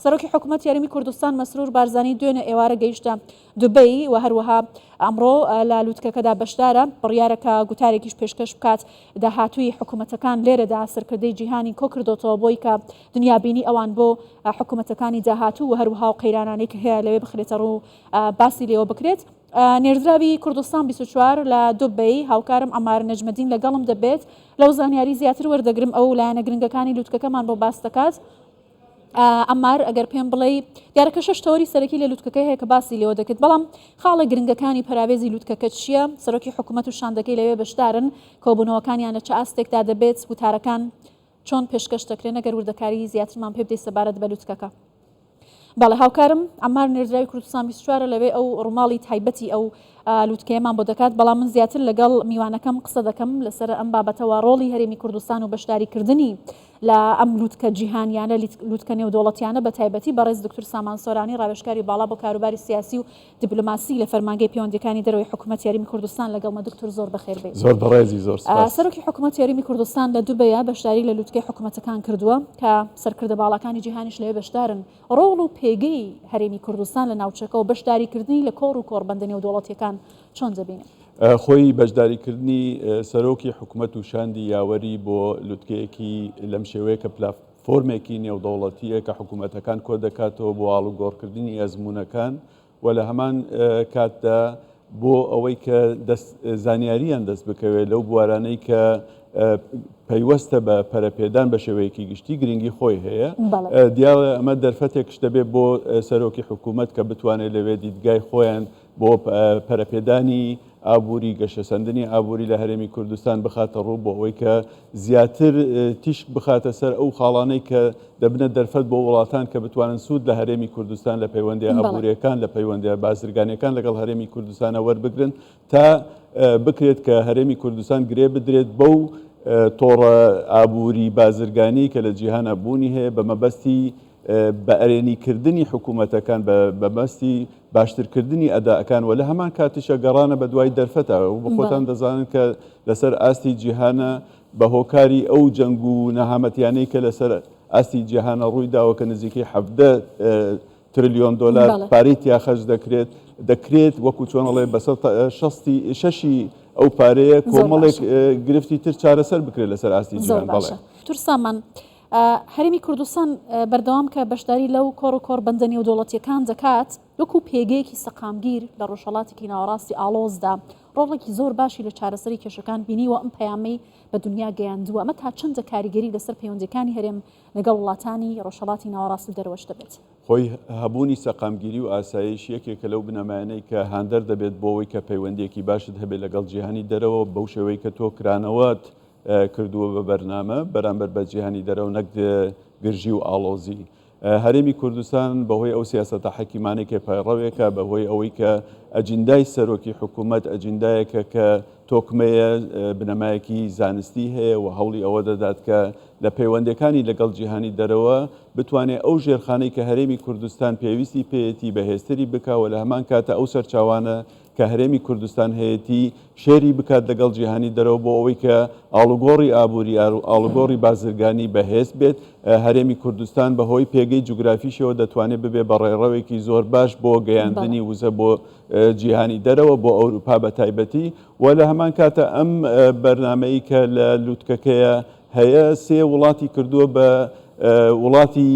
سەرۆکی حکومەتی هەرێمی کوردستان مەسرور بارزانی دوێنێ ئێوارە گەیشتە دوبەی و هەروەها ئەمڕۆ لە لوتکەکەدا بەشدارە، بڕیارە کە گوتارێکیش پێشکەش بکات. داهاتووی حکومەتەکان لێرەدا سەرکردەی جیهانی کۆکردۆتەوە بۆی کە دنیابینی ئەوان بۆ حکومەتەکانی داهاتوو و هەروەها و قەیرانانەی کە هەیە لەوێ بخرێتە ڕوو باسی لێوە بکرێت. نێردراوی کوردستان 24 لە دوبەی هاوکارم عەمار نەجمەدین لەگەڵم دەبێت لەو زانیاری زیاتر وەردەگرم ئەو لایەنە گرنگەکانی لوتکەکەمان بۆ باس دەکات. عەمار ئەگەر پێم بڵێی دیارە کە شەش تەوەری سەرەکی لە لوتکەکەی هەیە کە باسی لێوە دەکرد بەڵام خاڵە گرنگەکانی پەراوێزی لوتکەکە چییە؟ سەرۆکی حکوومەت و شاندەکەی لەوێ بەشدارن کۆبوونەوەکانیان لە چ ئاستێکدا دەبێت وتارەکان چۆن پێشکەش دەکرێن ئەگەر وردەکاری زیاترمان پێ بدەیت سەبارەت بە لوتکەکە؟ بەڵێ هاوکارم عەمار نێردراوی کوردستان 24 لەوێ ئەو ڕووماڵی تایبەتی ئەو لوتکەیەمان بۆ دەکات، بەڵام من زیاتر لەگەڵ میوانەکەم قسە دەکەم لەسەر ئەم بابەتەوە ڕۆڵی هەرێمی کوردستان و بەشداریکردنی لە ئەم لوتکە جیهانیانە لوتکە نێودەوڵەتیانە بە تایبەتی بەڕێز دکتور سامان سۆرانی ڕاوێژکاری باڵا بۆ کاروباری سیاسی و دیبلۆماسی لە فەرمانگەی پەیوەندیەکانی دەرەوەی حکوومەتی هەرێمی کوردستان لەگەڵمە دکتور زۆر بەخێر بێی. زۆر بەڕێزی زۆر سپاس. سەرۆکی حکوومەتی هەرێمی کوردستان لە دوبەیە بەشداری لە لوتکەی حکوومەتەکان کردووە کە سەرکردە باڵاکانی جیهانیش لەوێ بەشدارن ڕۆڵ و پێگەی هەرێمی کوردستان لە ناوچەکە و بەشداریکردنی لە کۆڕ و کۆڕبەندە نێودەوڵەتیەکان چۆن دەبینن؟ خۆی بەشداریکردنی سەرۆکی حکومەت و شاندی یاوەری بۆ لوتکەیەکی لەم شێوەیە کە پلاتفۆرمێکی نێودەوڵەتییە کە حکومەتەکان کۆدەکاتەوە بۆ ئاڵوگۆڕکردنی ئەزموونەکان و لە هەمان کاتدا بۆ ئەوەی کە زانیاریان دەست بکەوێت لەو بوارانەی کە پەیوەستە بە پەرەپێدان بە شێوەیەکی گشتی گرنگی خۆی هەیە. دیارە ئەمە دەرفەتێکش دەبێت بۆ سەرۆکی حکوومەت کە بتوانێت لەوێ دیدگای خۆیان بۆ پەرەپێدانی ئابووری، گەشەسەندنی ئابووری لە هەرێمی کوردستان بخاتە ڕوو بۆ ئەوەی کە زیاتر تیشک بخاتە سەر ئەو خاڵانەی کە دەبنە دەرفەت بۆ وڵاتان کە بتوانن سوود لە هەرێمی کوردستان لە پەیوەندیە ئابووریەکان لە پەیوەندیە بازرگانیەکان لەگەڵ هەرێمی کوردستانە وەربگرن تا بکرێت کە هەرێمی کوردستان گرێ بدرێت بەو تۆڕە ئابووری بازرگانی کە لە جیهانە بوونی هەیە بە مەبەستی بە ئەرێنیکردنی حکوومەتەکان بە مەبەستی باشترکردنی ئەداکان و لە هەمان کاتیشە گەڕانە بە دوای دەرفەتە و بە خۆتان دەزانن کە لەسەر ئاستی جیهانە بە هۆکاری ئەو جەنگ و نەهامەتیانەی کە لەسەر ئاستی جیهانە ڕووی داوە کە نزیکەی 17 ترلیۆن دۆلار پارەی تیا خەرج دەکرێت دەکرێت وەکو چۆن ئەڵێ بەسەر شەستی شەشی ئەو پارەیە کۆمەڵێک گرفتی تر چارەسەر بکرێت لەسەر ئاستی جیهان. بەڵێ. دکتۆر سامان، هەرێمی کوردستان بەردەوام کە بەشداری لەو کۆڕ و کۆڕبەندە نێودەوڵەتییەکان دەکات، وەکو پێگەیەکی سەقامگیر لە ڕۆژهەڵاتێکی ناوەڕاستی ئاڵۆزدا ڕۆڵێکی زۆر باشی لە چارەسەری کێشەکان بینیوە، ئەم پەیامەی بە دونیا گەیاندووە، ئەمە تا چەندە کاریگەری لەسەر پەیوەندییەکانی هەرێم لەگەڵ وڵاتانی ڕۆژهەڵاتی ناوەڕاست و دەرەوەش دەبێت؟ خۆی هەبوونی سەقامگیری و ئاسایش یەکێکە لەو بنەمایانەی کە هاندەر دەبێت بۆ ئەوەی کە پەیوەندییەکی باشت هەبێت لەگەڵ جیهانی دەرەوە بەو شێوەی کە تۆ کرانەوەت کردووە بە بەرنامە بەرامبەر بە جیهانی دەرەوە نەک گرژی و ئاڵۆزی. هەرێمی کوردستان بەهۆی ئەو سیاسەتە حەکیمانەی کە پەیڕەوێکە، بەهۆی ئەوەی کە ئەجیندای سەرۆکی حکوومەت ئەجیندایەکە کە تۆکمەیە، بنەمایەکی زانستی هەیە و هەوڵی ئەوە دەدات کە لە پەیوەندییەکانی لەگەڵ جیهانی دەرەوە بتوانێت ئەو ژێرخانەی کە هەرێمی کوردستان پێویستی پێیەتی بەهێزتری بکا و لە هەمان کاتە ئەو سەرچاوانە کە هەرێمی کوردستان هەیەتی شێری بکات لەگەڵ جیهانی دەرەوە بۆ ئەوەی کە ئاڵوگۆڕی ئابووری ئاڵوگۆڕی بازرگانی بەهێز بێت هەرێمی کوردستان بەهۆی پێگەی جوگرافیشەوە دەتوانێت ببێ بە ڕێڕەوێکی زۆر باش بۆ گەیاندنی وزە بۆ جیهانی دەرەوە بۆ ئەوروپا بە تایبەتی و لە هەمان کاتە ئەم بەرنمەی کە لە لوتکەکەیە هەیە سێ وڵاتی کردووە بە وڵاتی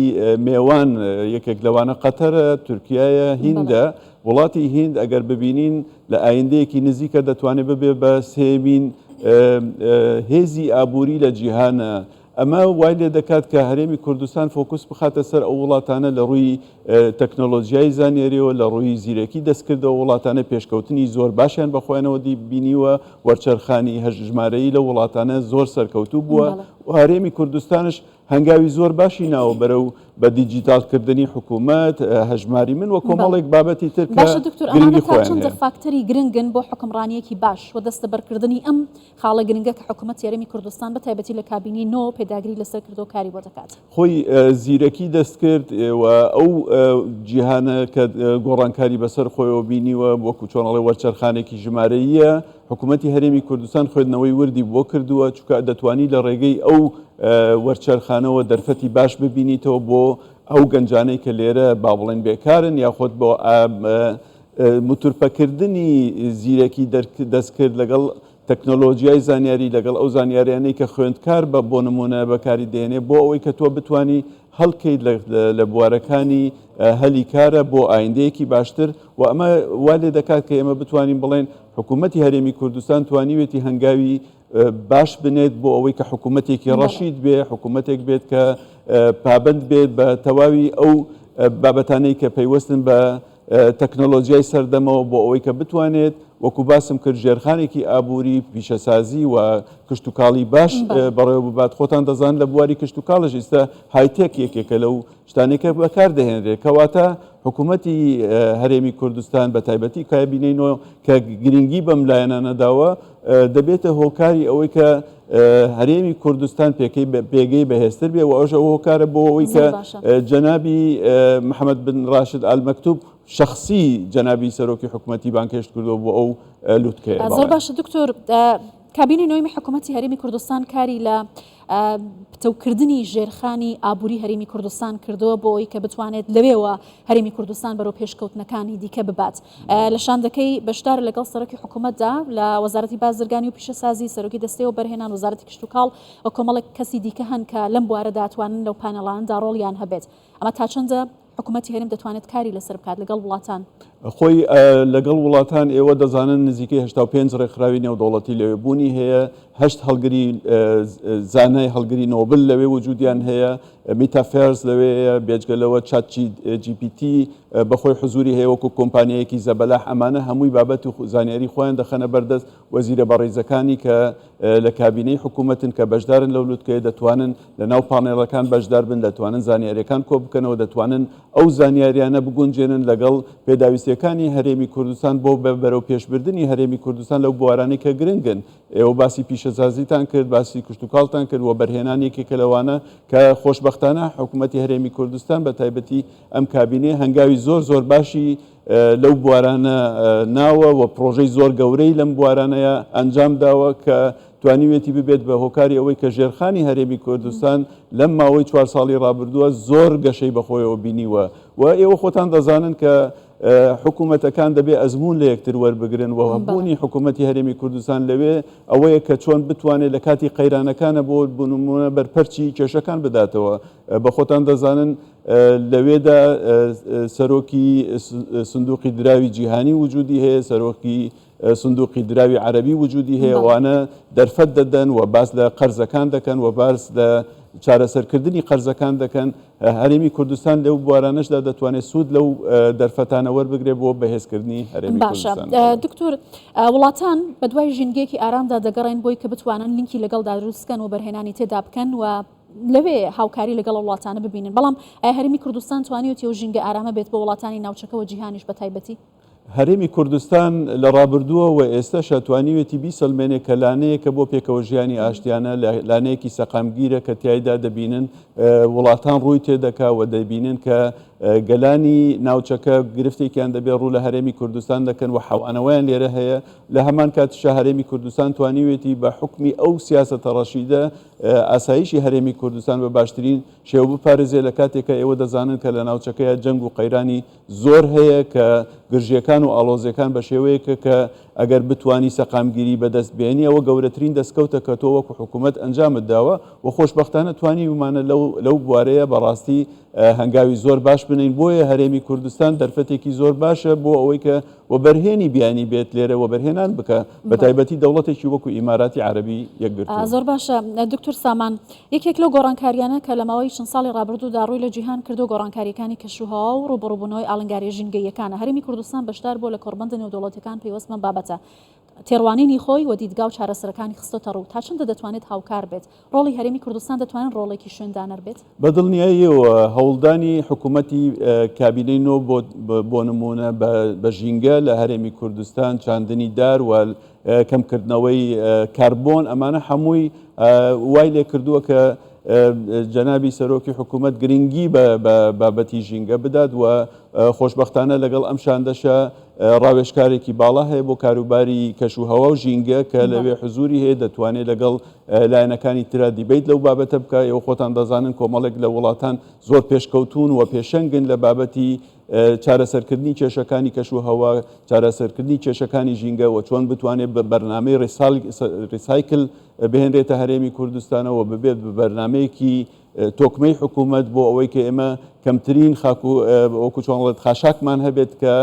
مێوان یەکێک لەوانە قەتەرە، تورکیایە، هیندە، وڵاتی هیند ئەگەر ببینین لە ئایندەیەکی نزیکە دەتوانێت ببێ بە سێمین هێزی ئابووری لە جیهانە. ئەمە وای لێ دەکات کە هەرێمی کوردستان فۆکوس بخاتە سەر ئەو وڵاتانە لە ڕووی تەکنۆلۆژیای زانیاریەوە لە ڕووی زیرەکی دەستکردەوە وڵاتانە پێشکەوتنی زۆر باشیان بە خۆیانەوە دی بینیوە وەرچەرخانی هەژمارەیی لەو وڵاتانە زۆر سەرکەوتوو بووە و هەرێمی کوردستانش هەنگاوی زۆر باشی ناوە بەرەو بە دیجیتاڵکردنی حکوومەت، هەژماری من و کۆمەڵێک بابەتی تر کە باشە دکتۆر ئەمانە گرنگی تا خۆیان چەندە هەیە. فاکتەری گرنگن بۆ حوکمڕانییەکی باش و دەستەبەرکردنی ئەم خاڵە گرنگە کە حکوومەتی هەرێمی کوردستان بە تایبەتی لە کابینەی نۆ پێداگری لەسەر کردووە و کاری بۆ دەکات؟ خۆی زیرەکی دەستکرد و ئەو جیهانە کە گۆڕانکاری بەسەر خۆیەوە بینیوە وەکو چۆن ئەڵێ وەرچەرخانێکی ژمارەییە حکوومەتی هەرێمی کوردستان خوێندنەوەی وردی بۆ کردووە چونکە دەتوانی لە ڕێگەی ئەو وەرچەرخانەوە دەرفەتی باش ببینیتەوە بۆ ئەو گەنجانەی کە لێرە با بڵێن بێکارن یاخود بۆ موتورپەکردنی زیرەکی دەستکرد لەگەڵ تەکنۆلۆژیای زانیاری لەگەڵ ئەو زانیاریانەی کە خوێندکار بە بۆ نمونە بەکاری دێنێ بۆ ئەوەی کە تۆ بتانی هەڵکەیت لە بوارەکانی هەلی کارە بۆ ئایندەیەکی باشتر و ئەمە وا لێ دەکات کە ئێمە بتوانین بڵێن حکوومەتی هەرێمی کوردستان توانیوێتی هەنگاوی باش بنێت بۆ ئەوەی کە حکوومەتێکی ڕەشید بێ، حکوومەتێک بێت کە پابەند بێت بە تەواوی ئەو بابەتانەی کە پەیوەستن بە تەکنۆلۆجیای سەردەمەوە بۆ ئەوەی کە بتوانێت وەکو باسم کرد ژێرخانێکی ئابووری، پیشەسازی و کشتوکاڵی باش بەڕێوە ببات. خۆتان دەزانن لە بواری کشتوکاڵش ئیستا هایتێک یەکێکە لەو شتانەی کە بەکار دەهێنرێت. کەواتە حکوومەتی هەرێمی کوردستان بە تایبەتی کابینەی نۆ کە گرنگی بەم لایەنانە داوە دەبێتە هۆکاری ئەوەی کە هەرێمی کوردستان پێکەی پێگەی بەهێزتر بێ و ئەوش ئەو هۆکارە بۆ ئەوەی کە جەنابی محەممەد بن ڕاشد ئال مەکتوب شخصی جەنابی سەرۆکی حکوومەتی بانگهێشت کردووە بۆ ئەو لوتکەیە. زۆر باشە دکتۆر، کابینەی نۆیەمی حکوومەتی هەرێمی کوردستان کاری لە پتەوکردنی ژێرخانی ئابووری هەرێمی کوردستان کردووە بۆ ئەوەی کە بتوانێت لەوێوە هەرێمی کوردستان بەرەو پێشکەوتنەکانی دیکە ببات. لە شاندەکەی بەشدارە لەگەڵ سەرۆکی حکوومەتدا لە وەزارەتی بازرگانی و پیشەسازی، سەرۆکی دەستەی وەبەرهێنان، وەزارەتی کشتوکاڵ و کۆمەڵێک کەسی دیکە هەن کە لەم بوارەدا توانن لەو پانێڵانەدا ڕۆڵیان هەبێت. ئەمە تا چەندە حکوومەتی هەرێم دەتوانێت کاری لەسەر بکات لەگەڵ وڵاتان؟ خۆی لەگەڵ وڵاتان ئێوە دەزانن نزیکەی 85 ڕێکخراوی نێودەوڵەتی لەوێ بوونی هەیە، هەشت هەڵگری زانای هەڵگری نۆبل لەوێ وجودیان هەیە، میتافێرس لەوێیە، بێجگە لەوە چات جی پی تی بەخۆی حزوری هەیە وەکو کۆمپانیایەکی زەبەلاح، ئەمانە هەمووی بابەت و زانیاری خۆیان دەخەنە بەردەست، وەزیرە بەڕیزەکانی کە لە کابینەی حکوومەتن کە بەشدارن لەو لوتکەیە دەتوانن لە ناو پانێڵەکان بەشدار بن، دەتوانن زانیارییەکان کۆ بکەنەوە، دەتوانن ئەو زانیارییانە بگونجێنن لەگەڵ پێداویستییەکانی هەرێمی کوردستان بۆ بەرەوپێشبردنی هەرێمی کوردستان لەو بوارانەی کە گرنگن. ئێوە باسی پیشەسازیتان کرد، باسی کشتوکاڵتان کرد، وەبەرهێنان یەکێکە لەوانە کە خۆشبەختانە حکوومەتی هەرێمی کوردستان بە تایبەتی ئەم کابینەیە هەنگاوی زۆر زۆر باشی لەو بوارانە ناوە و پڕۆژەی زۆر گەورەی لەم بوارانەیە ئەنجام داوە کە توانیویەتی ببێت بە هۆکاری ئەوەی کە ژێرخانی هەرێمی کوردستان لەم ماوەی چوار ساڵی ڕابردووە زۆر گەشەی بەخۆیەوە بینیوە و ئێوە خۆتان دەزانن کە حکوومەتەکان دەبێ ئەزموون لە یەکتر وەربگرن و هەبوونی حکوومەتی هەرێمی کوردستان لەوێ ئەوەیە کە چۆن بتوانێت لە کاتی قەیرانەکانە بۆ نموونە بەرپەرچی کێشەکان بداتەوە. بە خۆتان دەزانن لەوێدا سەرۆکی سندوقی دراوی جیهانی وجودی هەیە، سەرۆکی سندوقی دراوی عەرەبی وجودی هەیە، ئەوانە دەرفەت دەدەن و باس لە قەرزەکان دەکەن و باس لە چارەسەرکردنی قەرزەکان دەکەن. هەرێمی کوردستان لەو بوارانەشدا دەتوانێت سوود لەو دەرفەتانە وەربگرێت بۆ بەهێزکردنی هەرێمی باشە کوردستان. دکتۆر، وڵاتان بەدوای ژینگەیەکی ئارامدا دەگەڕێن بۆی کە بتوانن لینکی لەگەڵدا دروست بکەن و بەرهێنانی تێدا بکەن و لەوێ هاوکاری لەگەڵ ئەو وڵاتانە ببینن، بەڵام ئایا هەرێمی کوردستان توانیویەتی ئەو ژینگە ئارامە بێت بۆ وڵاتانی ناوچەکە و جیهانیش بە تایبەتی؟ هەرێمی کوردستان لە ڕابردووە و ئێستەشە توانیوێتی بیسەلمێنێ کە لانەیەکە بۆ پێکەوەژیانی ئاشتیانە، لانەیەکی سەقامگیرە کە تیایدا دەبینن وڵاتان ڕووی تێدەکا و دەبینن کە گەلانی ناوچەکە گرفتێکیان دەبێ ڕوو لە هەرێمی کوردستان دەکەن و حەوانەوەیان لێرە هەیە. لە هەمان کاتیشا هەرێمی کوردستان توانیوێتی بە حوکمی ئەو سیاسەتە ڕەشیدە ئاسایشی هەرێمی کوردستان بە باشترین شێوە بپارێزێ لە کاتێکا ئێوە دەزانن کە لە ناوچەکەیا جەنگ و قەیرانی زۆر هەیە کە گرژیەکان و ئاڵۆزیەکان بە شێوەیەکە کە ئەگەر بتوانی سەقامگیری بەدەست بێنی ئەوە گەورەترین دەستکەوتە کە تۆ وەکو حکوومەت ئەنجامت داوە و خۆشبەختانە توانیومانە لەو لەو بوارەیە بەڕاستی هەنگاوی زۆر باش بنێین بۆیە هەرێمی کوردستان دەرفەتێکی زۆر باشە بۆ ئەوەی کە وەبەرهێنی بیانی بێت لێرە وەبەرهێنان بکا بەتایبەتی دەوڵەتێکی وەکو ئیماراتی عەرەبی یەکگرتوو. زۆر باشە دکتور سامان، یەکێک لەو گۆڕانکاریانە کە لە ماوەی چەند ساڵی ڕابردوودا ڕووی لە جیهان کردووە گۆڕانکارییەکانی کەشوهەوا و ڕووبەڕووبوونەوەی ئاڵنگارییە ژینگەییەکانە، هەرێمی کوردستان بەشدار بووە لە کۆڕبەندە نێودەوڵەتییەکان پەیوەست بەم بابەتە، تێڕوانینی خۆی و دیدگا و چارەسەرەکانی خستۆتە ڕوو، تا چەندە دەتوانێت هاوکار بێت؟ ڕۆڵی هەرێمی کوردستان دەتوانێت ڕۆڵێکی شوێندانەر بێت؟ بە دڵنیاییەوە هەوڵدانی حکوومەتی کابینەی نۆ بۆ بۆ نموونە بە ژینگە لە هەرێمی کوردستان، چاندنی دار و کەمکردنەوەی کاربۆن ئەمانە هەمووی وای لێ کردووە کە جەنابی سەرۆکی حکوومەت گرنگی بە بابەتی ژینگە بدات و خۆشبەختانە لەگەڵ ئەم شاندەشە ڕاوێژکارێکی باڵا هەیە بۆ کاروباری کەش و هەوا و ژینگە کە لەوێ حزوری هەیە دەتوانێت لەگەڵ لایەنەکانی ترا debate لەو بابەتە بکە. ئێوە خۆتان دەزانن کۆمەڵێک لە وڵاتان زۆر پێشکەوتوون و پێشەنگن لە بابەتی چارەسەرکردنی کێشەکانی کەش و هەوا، چارەسەرکردنی کێشەکانی ژینگە و چۆن بتوانێت بە بەرنامەی recycle بهێنرێتە هەرێمی کوردستانەوە ببێت بە بەرنامەیەکی تۆکمەی حکوومەت بۆ ئەوەی کە ئێمە کەمترین خاک و وەکو چۆن ڵێت خاشاکمان هەبێت کە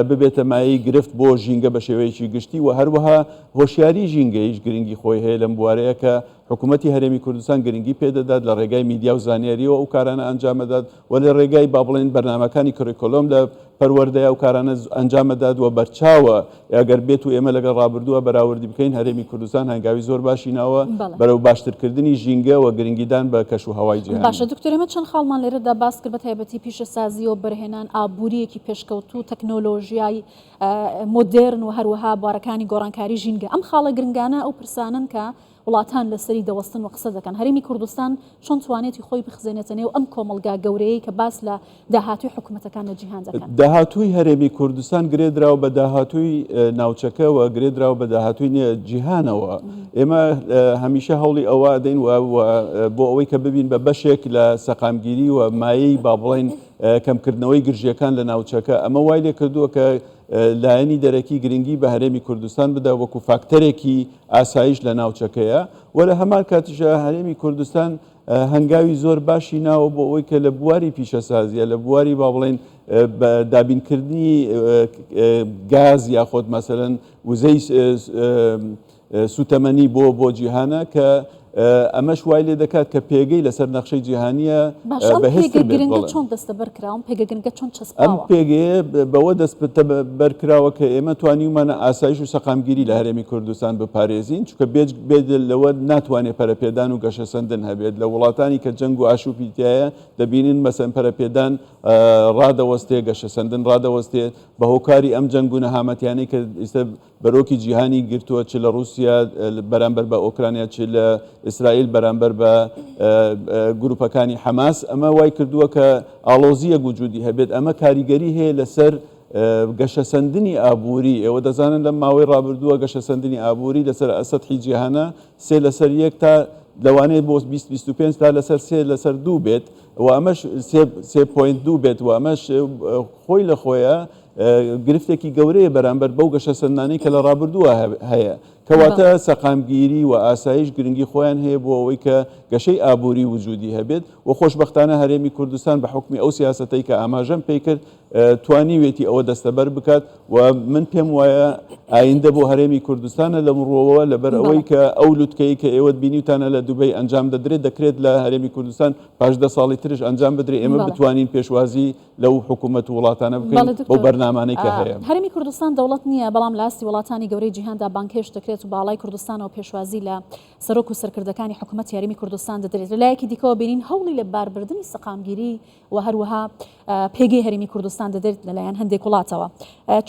ببێتە مایەی گرفت بۆ ژینگە بە شێوەیەکی گشتی و هەروەها هۆشیاری ژینگەیش گرنگی خۆی هەیە لەم بوارەیە کە حکوومەتی هەرێمی کوردستان گرنگی پێدەدات لە ڕێگای میدیا و زانیاریەوە ئەو کارانە ئەنجامەدات و لە ڕێگای با بڵێین بەرنامەکانی curriculum لە پەروەردەیا ئەو کارانە ئەنجامەدات و بەرچاوە ئەگەر بێت و ئێمە لەگەڵ ڕابردووە بەراوردی بکەین هەرێمی کوردستان هەنگاوی زۆر باشی ناوە بەرەو باشترکردنی ژینگە و گرنگیدان بە کەش و هەوای جیهانی. باشە دکتۆر ئێمە چەند خاڵمان لێرەدا باس کرد بە تایبەتی پیشەسازی و وەبەرهێنان، ئابوورییەکی پێشکەوتوو، تەکنۆلۆژیای مۆدێرن و هەروەها بوارەکانی گۆڕانکاری ژینگە. ئەم خاڵە گرنگانە ئەو پرسانەن کە وڵاتان لەسەری دەوەستن و قسە دەکەن. هەرێمی کوردستان چۆن توانێتی خۆی بخزێنێتە نێو ئەم کۆمەڵگا گەورەیەی کە باس لە داهاتووی حکومەتەکان لە جیهان دەکەن؟ داهاتووی هەرێمی کوردستان گرێ دراوە بە داهاتووی ناوچەکە و گرێ دراوە بە داهاتووی جیهانەوە. ئێمە هەمیشە هەوڵی ئەوە ئەدەین و بۆ ئەوەی کە ببین بە بەشێک لە سەقامگیری و مایەی با بڵێین کەمکردنەوەی گرژییەکان لە ناوچەکە. ئەمە وای لێ کردووە کە لایەنی دەرەکی گرنگی بە هەرێمی کوردستان بدا وەکو فاکتەرێکی ئاسایش لە ناوچەکەیە و لە هەمان کاتیشا هەرێمی کوردستان هەنگاوی زۆر باشی ناوە بۆ ئەوەی کە لە بواری پیشەسازیە لە بواری با بڵێن بە دابینکردنی گاز یاخۆت مەسەلەن وزەی سوتەمەنی بۆ بۆ جیهانە کە ئەمەش وای لێ دەکات کە پێگەی لەسەر نەخشەی جیهانیە باشە ئەم بەهێزتر پێگە بێت. گرنگە بەڵێ. چۆن دەستەبەر کرا؟ ئەم پێگە گرنگە چۆن ئەم چەسپاوە؟ پێگەیە بەوە دەستەبەر کراوە کە ئێمە توانیومانە ئاسایش و سەقامگیری لە هەرێمی کوردستان بپارێزین، چونکە بێج بێ لەوە ناتوانێت پەرەپێدان و گەشەسەندن هەبێت. لە وڵاتانی کە جەنگ و ئاشووپی تیایە دەبینین مەسەن پەرەپێدان ڕادەوەستێ، گەشەسەندن ڕادەوەستێ بە هۆکاری ئەم جەنگ و نەهامەتیانەی کە ئیستە بەرۆکی جیهانی گرتووە چ لە ڕووسیا بەرامبەر بە ئۆکرانیا چ لە ئیسرائیل بەرامبەر بە گروپەکانی حەماس ئەمە وای کردووە کە ئاڵۆزییەک وجودی هەبێت ئەمە کاریگەری هەیە لەسەر گەشەسەندنی ئابووری ئێوە دەزانن لەم ماوەی ڕابردووە گەشەسەندنی ئابووری لەسەر سەتحی جیهانە سێ لەسەر یەک تا لەوانەیە بۆ 2025 تا لەسەر سێ لەسەر دوو بێت و ئەمەش 3.2 بێت و ئەمەش خۆی لە خۆیە گرفتێکی گەورەیە بەرامبەر بەو گەشەسەندنانەی کە لە ڕابردووە هەیە. کەواتە سەقامگیری و ئاسایش گرنگی خۆیان هەیە بۆ ئەوەی کە گەشەی ئابووری وجودی هەبێت و خۆشبەختانە هەرێمی کوردستان بە حوکمی ئەو سیاسەتەی کە ئاماژەم پێی کرد توانیوێتی ئەوە دەستەبەر بکات و من پێم وایە ئایندە بۆ هەرێمی کوردستانە لەم ڕووەوە لەبەر ئەوەی کە ئەو لوتکەی کە ئێوەت بینیوتانە لە دوبەی ئەنجام دەدرێت دەکرێت لە هەرێمی کوردستان پاش 10 ساڵی ترش ئەنجام بدرێت ئێمە بتوانین پێشوازی لەو حکوومەت و وڵاتانە بکەین بەڵێ بەو دکتۆر بەرنامانەی کە هەیە. هەرێمی کوردستان دەوڵەت نییە، بەڵام لە ئاستی وڵاتانی گەورەی جیهاندا بانگهێشت دەکرێت و بە ئاڵای کوردستانەوە پێشوازی لە سەرۆک و سەرکردەکانی حکوومەتی هەرێمی کوردستان دەدرێت. لە لایەکی دیکەوە بینین هەوڵی لەباربردنی سەقامگیری و هەروەها پێگەی هەرێمی کوردستان دەدرێت لەلایەن هەندێک وڵاتەوە.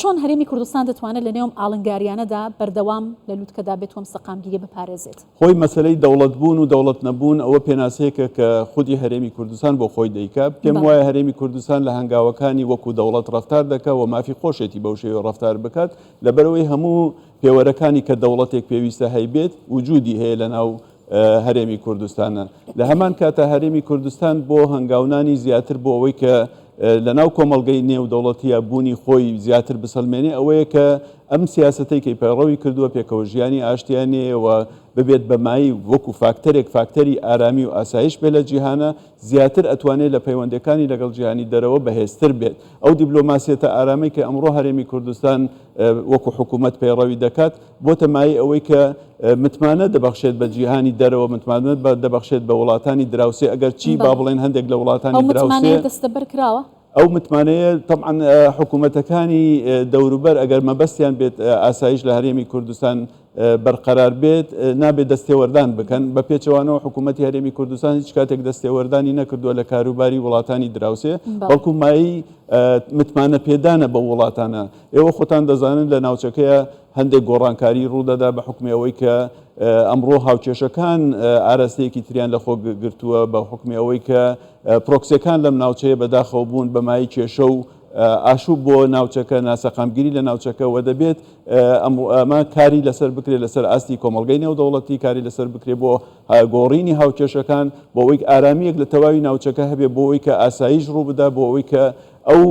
چۆن هەرێمی کوردستان دەتوانێت لە نێو ئەم ئاڵنگارییانەدا بەردەوام لە لوتکەدا بێت و ئەم سەقامگیرییە بپارێزێت؟ خۆی مەسەلەی دەوڵەت بوون و دەوڵەت نەبوون ئەوە پێناسەیەکە کە خودی هەرێمی کوردستان بۆ خۆی دەیکا. پێم وایە هەرێمی کوردستان لە هەنگاوەکانی وەکوو دەوڵەت ڕەفتار دەکا و مافی خۆشێتی بەو شێوەیە ڕەفتار بکات لەبەرئەوەی هەموو پێوەرەکانی کە دەوڵەتێک پێویستە هەیبێت وجودی هەیە لەناو هەرێمی کوردستانە. لە هەمان کاتا هەرێمی کوردستان بۆ هەنگاونانی زیاتر بۆ ئەوەی کە لەناو کۆمەڵگەی نێودەوڵەتییا بوونی خۆی زیاتر بسەلمێنێ ئەوەیە کە ئەم سیاسەتەی کەی پەیڕەوی کردووە پێکەوە ژیانی ئاشتیانەیە و ببێت بە مایەی وەکو فاکتەرێک فاکتەری ئارامی و ئاسایش بێت لە جیهانا زیاتر ئەتوانێت لە پەیوەندەکانی لەگەڵ جیهانی دەرەوە بەهێزتر بێت ئەو دیبلۆماسیەتە ئارامەی کە ئەمڕۆ هەرێمی کوردستان وەکو حکوومەت پەیڕەوی دەکات بۆتە مایەی ئەوەی کە متمانە دەبەخشێت بە جیهانی دەرەوە، متمانە دەبەخشێت بە وڵاتانی دراوسێ، ئەگەر چی با بڵێن هەندێک لە وڵاتانی ئەو دراوسێ. متمانەیە دەستەبەر کراوە؟ ئەو متمانەیە تەبعەن حکوومەتەکانی دەوروبەر ئەگەر مەبەستیان بێت ئاسایش لە هەرێمی کوردستان بەرقەرار بێت نابێت دەستێوەردان بکەن، بە پێچەوانەوە حکوومەتی هەرێمی کوردستان هیچ کاتێک دەستێوەردانی نەکردووە لە کاروباری وڵاتانی دراوسێ، بەڵکو مایەی متمانە پێدانە بەو وڵاتانە. ئێوە خۆتان دەزانن لە ناوچەکەیە هەندێک گۆڕانکاری ڕوودەدا بە حوکمی ئەوەی کە ئەمڕۆ هاوکێشەکان ئاراستەیەکی تریان لە خۆ گرتووە، بە حوکمی ئەوەی کە پرۆکسیەکان لەم ناوچەیە بەداخەوە بوون بە مایەی کێشە و ئاشوب بۆ ناوچەکە، ناسەقامگیری لە ناوچەکە و دەبێت ئەمە کاری لەسەر بکرێت لەسەر ئاستی کۆمەڵگەی نێودەوڵەتی کاری لەسەر بکرێت بۆ گۆڕینی هاوکێشەکان بۆ ئەوەی ئارامییەک لە تەواوی ناوچەکە هەبێت بۆ ئەوەی کە ئاسایش ڕووبدا بۆ ئەوەی کە ئەو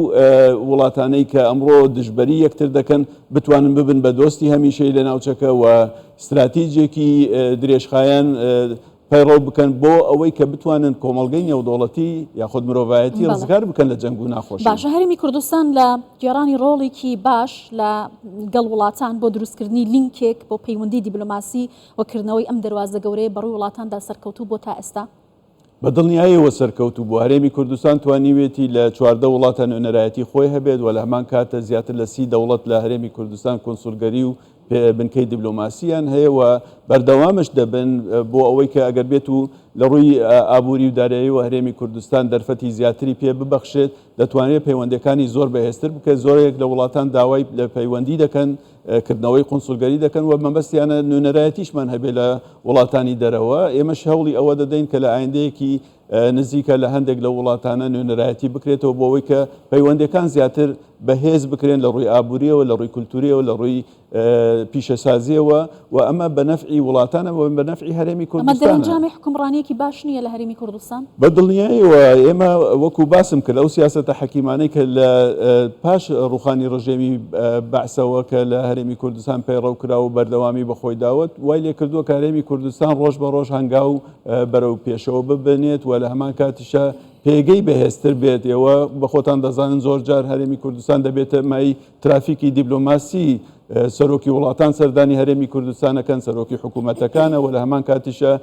وڵاتانەی کە ئەمڕۆ دژبەری یەکتر دەکەن بتوانن ببن بە دۆستی هەمیشەی لە ناوچەکە و ستراتیجێکی درێژخایەن پەیڕەو بکەن بۆ ئەوەی کە بتوانن کۆمەڵگەی نێودەوڵەتی یاخود مرۆڤایەتی ڕزگار بکەن لە جەنگ و ناخۆشی. باشە هەرێمی کوردستان لە گێڕانی ڕۆڵێکی باش لە گەڵ وڵاتان بۆ دروستکردنی لینکێک بۆ پەیوەندی دیبلۆماسی و کردنەوەی ئەم دەروازە گەورەیە بەڕووی وڵاتاندا سەرکەوتوو بووە تا ئێستا؟ بە دڵنیایەوە سەرکەوتوو بووە. هەرێمی کوردستان توانیوێتی لە 14 وڵاتە نوێنەرایەتی خۆی هەبێت و لە هەمان کاتە زیاتر لە 30 دەوڵەت لە هەرێمی کوردستان کونسولگەری و بنکەی دیبلۆماسییان هەیە و بەردەوامش دەبن بۆ ئەوەی کە ئەگەر بێت و لە ڕووی ئابووری و داراییەوە هەرێمی کوردستان دەرفەتی زیاتری پێ ببەخشێت دەتوانرێت پەیوەندییەکانی زۆر بەهێزتر بکرێت. زۆرێک لە وڵاتان داوای لە پەیوەندی دەکەن، کردنەوەی قونسولگەری دەکەن و مەبەستیانە نوێنەرایەتیشمان هەبێت لە وڵاتانی دەرەوە. ئێمەش هەوڵی ئەوە دەدەین کە لە ئایندەیەکی نزیکە لە هەندێک لەو وڵاتانە نوێنەرایەتی بکرێتەوە بۆ ئەوەی کە پەیوەندیەکان زیاتر بەهێز بکرێن لە ڕووی ئابووریەوە، لە ڕووی کولتوریەوە، لە ڕووی پیشەسازیەوە و ئەمە بە نەفعی وڵاتانە و بە نەفعی هەرێمی ئەمە کوردستانە. دەرەنجامی حوکمڕانیەکی باش نییە لە هەرێمی کوردستان؟ بە دڵنیایەوە ئێمە وەکو باسم کرد ئەو سیاسەتە حەکیمانەی کە لە پاش ڕوخانی ڕژێمی بەعسەوە کە لە هەرێمی کوردستان پەیڕەو کرا و بەردەوامی بە خۆی داوە وای لێکردووە کە هەرێمی کوردستان ڕۆژ بە ڕۆژ هەنگاو بەرەو پێشەوە ببنێت و لە هەمان کاتیشا پێگەی بەهێزتر بێت. ئێوە بە خۆتان دەزانن زۆر جار هەرێمی کوردستان دەبێتە مای ترافیکی دیبلۆماسی، سەرۆکی وڵاتان سەردانی هەرێمی کوردستان ئەکەن، سەرۆکی حکوومەتەکانە و لە هەمان کاتیشا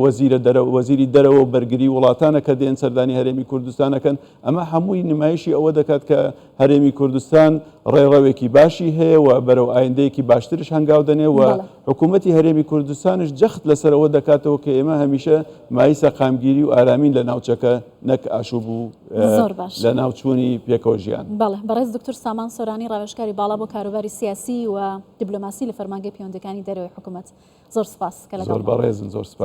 وەزیرە دەرەوە، وەزیری دەرەوە و بەرگری وڵاتانە کە دێن سەردانی هەرێمی کوردستان ئەکەن. ئەمە هەمووی نمایشی ئەوە دەکات کە هەرێمی کوردستان ڕێڕەوێکی باشی هەیە و بەرەو ئایندەیەکی باشترش هەنگاو دەنێ و حکوومەتی هەرێمی کوردستانش جەخت لەسەر ئەوە دەکاتەوە کە ئێمە هەمیشە مایەی سەقامگیری و ئارامین لە ناوچەکە نەک ئاشوب و لەناوچوونی پێکەوە ژیان. بەڵێ بەڕێز دکتور سامان سۆرانی ڕاوێژکاری باڵا بۆ کاروباری سیاسی و دیبلۆماسی لە فەرمانگەی پەیوەندیەکانی دەرەوەی حکوومەت زۆر سپاس کە لەگەڵمان. زۆر بەڕێزن زۆر سپاس.